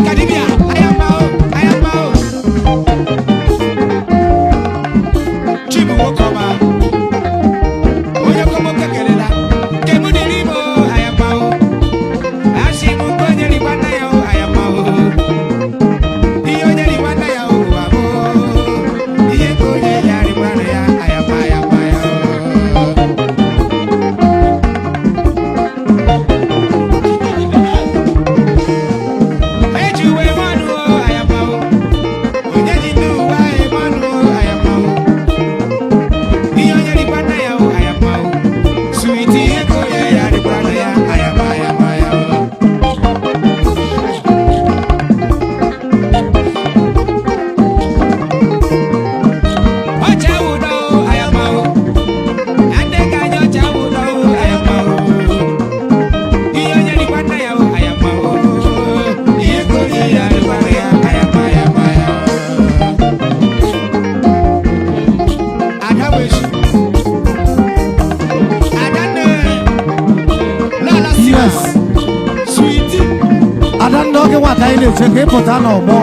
Chika dibịa, ayamba o, ayamba o. Chibu nwoke ọma, onye okomoko kelela, nke mụ dịrị ime o, ayamba o. Asị m nke onye rikwa nna ya o, ayamba o. Ihe onye rikwa nna ya o, ụwa bụ ihe nke onye ya rikwa nna ya, ayamba, ayamba ya o. Eji uwe mmanụ o, ayamba o. Onye ji ndị uwe anyị mmanụ o, ayamba o. Ihe onye rikwa nna ya o, ayamba o. Suwiti ihe ka onye ya rikwa nna ya, ayamba, ayamba ya o. Ọcha wụdọ o, ayamba o. Ande ka anyị ọcha wụdọ o, ayamba o. Ihe onye rikwa nna ya o, ayamba o. Ihe ka onye ya rikwa nna ya, ayamba, ayamba ya o. Ada wesu. Ada nne. Lala siwa. Yes. Sweetie. Adanna, oge nwata anyị na-eche ka ịpụta n'ọgbọ.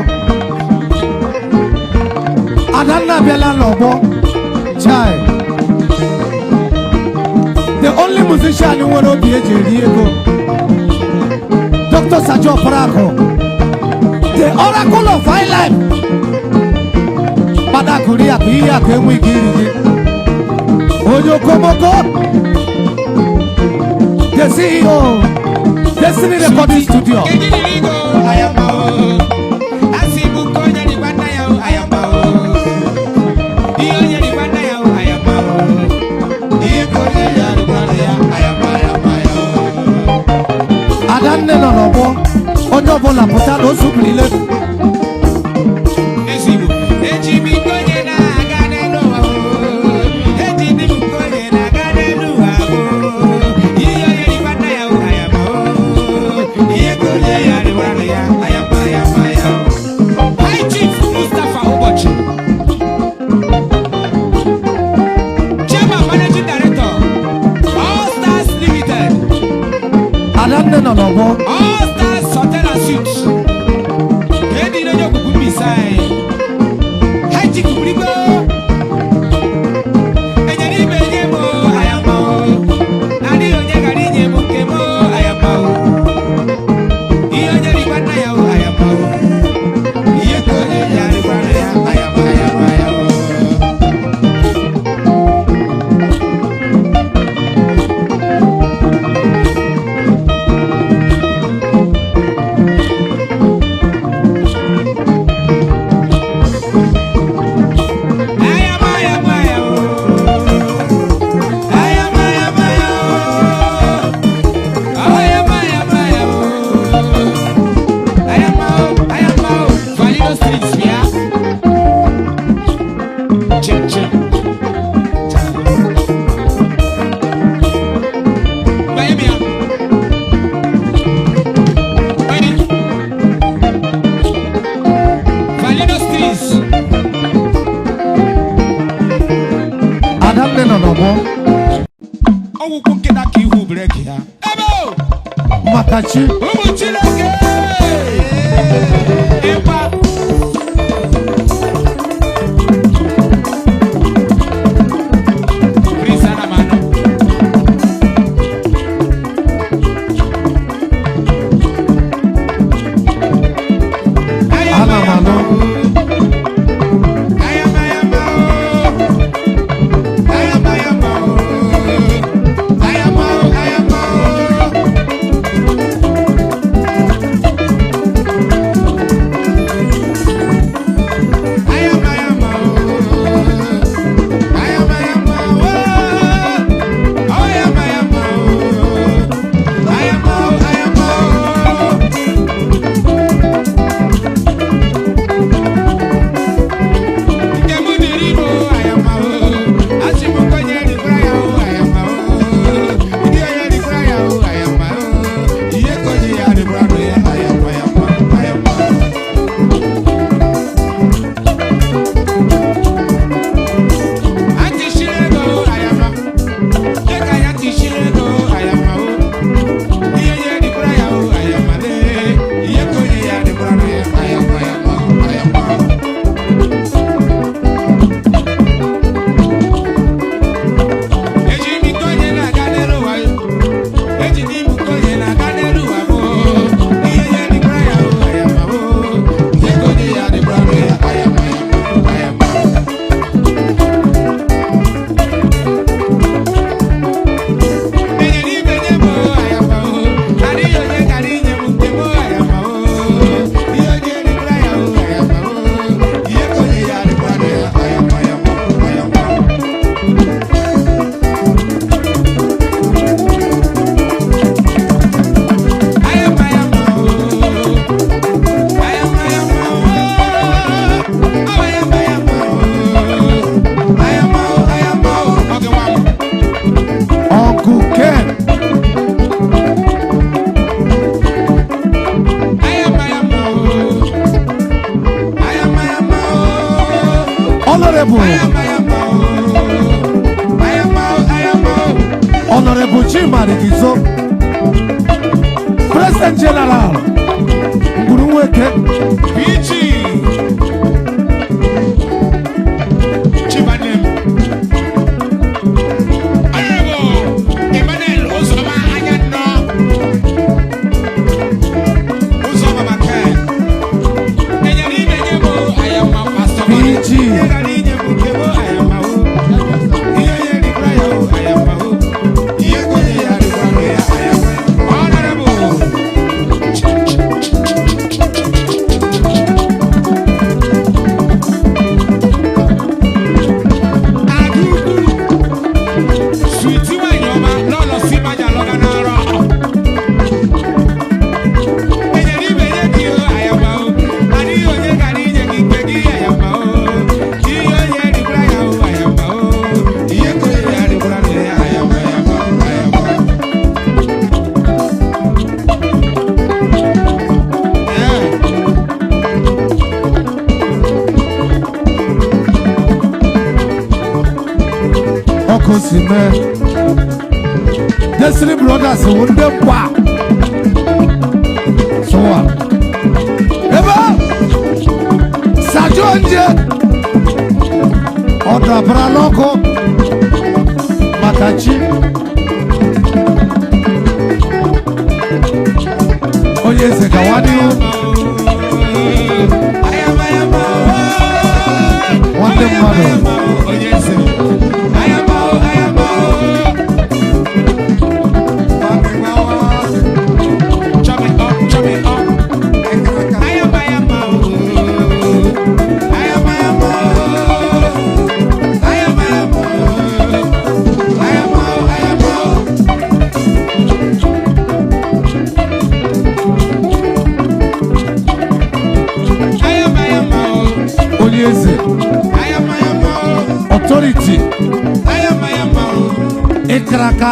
Adanna abịala n'ọgbọ. Chai, the only musician nwere obi eji eri ego, Dr. Sajo Oparako, the oracle of high life. Kpadakụri akụ ihe akụ enwe ike iri gị. Onye okomoko, the CEO, Destiny Recording Studio. Kedu dịrị igo, ayamba o. Asị m nke onye rikwa nna ya o, ayamba o. Ihe onye rikwa nna ya o, ayamba o. Ihe ka onye ya rikwa nna ya, ayamba, ayamba ya o. Adanne nọ n'ọgbọ, onye ọbụla pụta na ozubirile. Ezigbo. Eji m nke onye na-aga n'elu ụwa o. Eji m nke onye na-aga n'elu ụwa o. Ihe onye rikwa nna ya o, ayamba o. Ihe ka onye ya rikwa nna ya, ayamba, ayamba ya o. High Chief Mustapha Ụbọchị, Chairman, Managing Director, All Stars Limited, Adanne nọ n'ọgbọ. All Stars Hotel and Suites. Ka e dị n'onye okwukwu Mbaise anyị. High Chief Burigbo. Enyere ibe nye m o, ayamba o. Adịghị onye gara inye m nke m o, ayamba o. Ihe onye rikwa nna ya o, ayamba o. Ihe ka onye ya rikwa nna ya, ayamba, ayamba ya o. Ayamba, ayamba ya o. Ayamba, ayamba ya o. Ayamba, ayamba ya o. Ayamba o, ayamba o. Valido Streets, bịa. Chim, chim. Banye bịa. Banye. Valido Streets. Adanne nọ n'ọgbọ. Ọgwụkwụ nkịta ka ihu breki ya. Ebe o! Maka chi. Ụmụ Chineke! Ịkwa! Prince Anamanụ. Anamanụ. Ayamayama o. Ayamayama o. Ayama o, ayama o. Honorable Honorable Chima Rigizo, President General Gburu Nweke. PG Chibanem. Honorable Emmanuel Uzoma Anyano. Uzoma Make. Enyere ibe nye m ayama Pastor. PG. Ihe gara inye m nke m ayama o. Ihe onye rikwara ya o ayama o. Ihe onye ya rikwara ya ayama. Honorable. Adúgbò suwiti nwanyị ọma lọlọ si maja lọga n'arọ. Enyere ibe nye gị o ayama o, adịghị onye gara inye gị nke gị ayama o. Ihe onye rikwara ya o ayama o, ihe ka onye ya rikwara ya ayama ayama ayama. Ee. Ọkụ si mee Destiny Brothers wụ ndị mkpa sụwa ebe sajuo nje ọ dabara n'ọkụ maka chi onye eze gawa n'ihu. Nwanne mmadụ. Onye eze. Ayama o, ayama o. Chop it up, chop it up. Ayama, ayama o. Ayama, ayama o. Ayama, ayama o. Ayama o, ayama o. Ayama, ayama o. Onye eze. Ayama, ayama o. Authority. Ayama, ayama o. Ịkara aka.